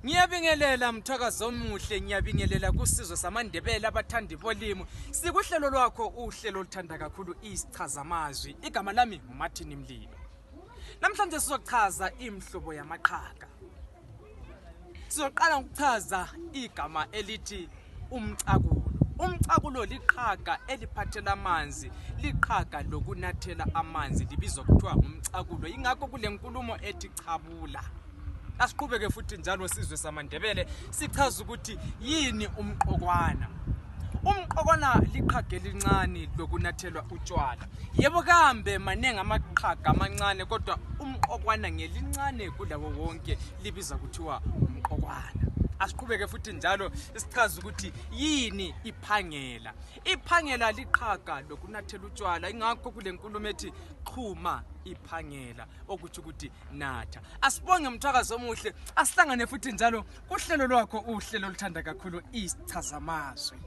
Ngiyabingelela mthakazo omuhle, ngiyabingelela kusizwe samandebele abathandi bolimo. Sikuhlelo lwakho uhlelo oluthanda kakhulu Isichazamazwi. Igama lami nguMartin Imihlobo. Namhlanje sizochaza imihlobo yamaqhaga. Sizoqala ngokuchaza igama elithi umcakulo. Umcakulo liqhaga eliphathela amanzi, liqhaga lokunathela amanzi libizwa kuthiwa umcakulo. Ingakho kule nkulumo ethi chabula. Asiqhubeke futhi njalo sizwe samandebele sichaza ukuthi yini umqokwana. Umqokwana liqhaga elincane lokunathelwa utshwala. Yebo kambe manengi amaqhaga amancane kodwa umqokwana ngelincane kulawo wonke libiza kuthiwa umqokwana. Asiqhubeke futhi njalo sichaza ukuthi yini iphangela. Iphangela liqhaga lokunathela utshwala. Ingakho kule nkulumo ethi xhuma iphangela okuthi ukuthi natha. Asibonge mthakazo omuhle, asihlangane futhi njalo kuhlelo lwakho uhlelo oluthanda kakhulu Isichazamazwi.